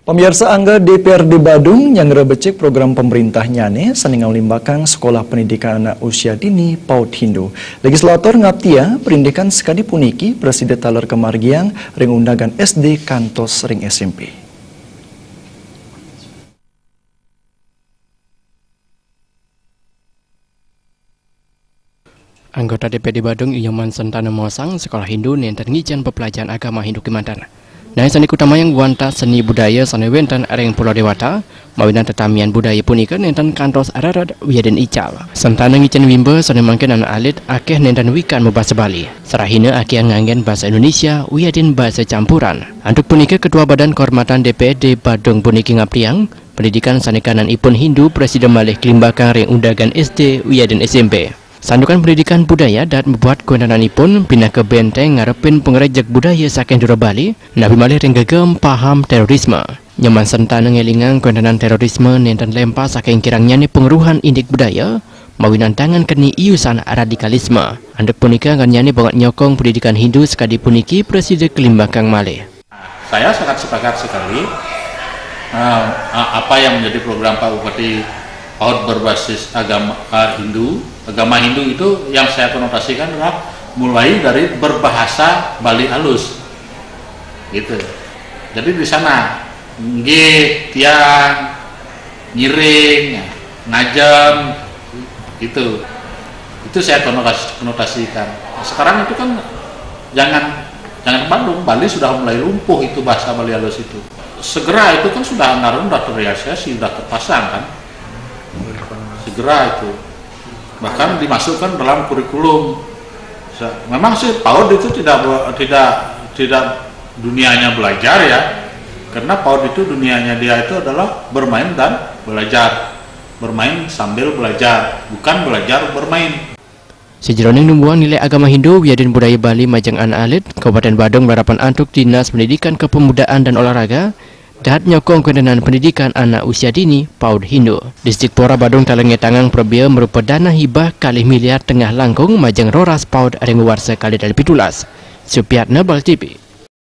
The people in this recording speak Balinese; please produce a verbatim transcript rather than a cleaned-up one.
Pamiarsa, angga D P R D Badung nyanggra becik program pamrintah nyane sane ngalimbakang Sekolah Pendidikan Anak Usia Dini PAUD Hindu. Legislator ngaptia perindikan sakadi puniki prasida taler kamargiang ring undagan S D kantos ring S M P. Anggota D P D Badung Nyoman Sentana mosang sekolah Hindu nenten ngicen pepelajahan agama Hindu kemanten. Nah, sane kautamayang wantah seni budaya sane wenten ring Pulau Dewata, mawinan tetamian budaya punika nenten kantos rered wiadin ical. Sentana ngicen wimba sane mangkin anak alit akeh nenten wikan mabasa Bali. Sarahina akeh nganggen basa Indonesia wiadin basa campuran. Antuk punika Ketua Badan Kehormatan D P D Badung puniki ngaptiang, pendidikan sane kanan ipun Hindu prasida malih kalimbakang ring undagan S D wiadin S M P. Santukan pendidikan budaya dhat mabuat kawentenanipun pinaka benteng ngarepin pangrejek budaya saking dura Bali, napi malih ring gegem paham terorisme. Nyoman Sentana ngelingang kawentenan terorisme nenten lempas saking kirangnyane pangruhan indik budaya, mawinan tangan keni iusan radikalisme. Antuk punika anggennyane banget nyokong pendidikan Hindu sakadi puniki prasida kalimbakang malih. Saya sangat sepakat sekali, eh, apa yang menjadi program Pak Bupati, PAUD berbasis agama, eh, Hindu. Agama Hindu itu yang saya konotasikan adalah mulai dari berbahasa Bali alus, gitu. Jadi di sana nggih, tiang, ngiring, ngajem, gitu. Itu saya konotas-, konotasikan. Sekarang itu kan jangan, jangan Bandung, Bali sudah mulai lumpuh itu bahasa Bali halus itu. Segera itu kan sudah anggaran, udah terrealisasi, udah terpasang kan. Segera itu. Bahkan dimasukkan dalam kurikulum. Se-, memang sih PAUD itu tidak be-, tidak, tidak dunianya belajar ya. Karena PAUD itu dunianya dia itu adalah bermain dan belajar. Bermain sambil belajar, bukan belajar bermain. Sajeroning numbuhang nilai agama Hindu wiadin budaya Bali majeng anak alit, Kabupaten Badung malarapan antuk Dinas Pendidikan Kepemudaan dan Olahraga, dhat nyokong kawentenan pendidikan anak usia dini, PAUD Hindu. Dispora Badung taler ngetangang prabea marupa dana hibah kalih miliar tengah langkung majeng Roras PAUD ring warsa kalih tali pitulas. Supiatna, Bali T V.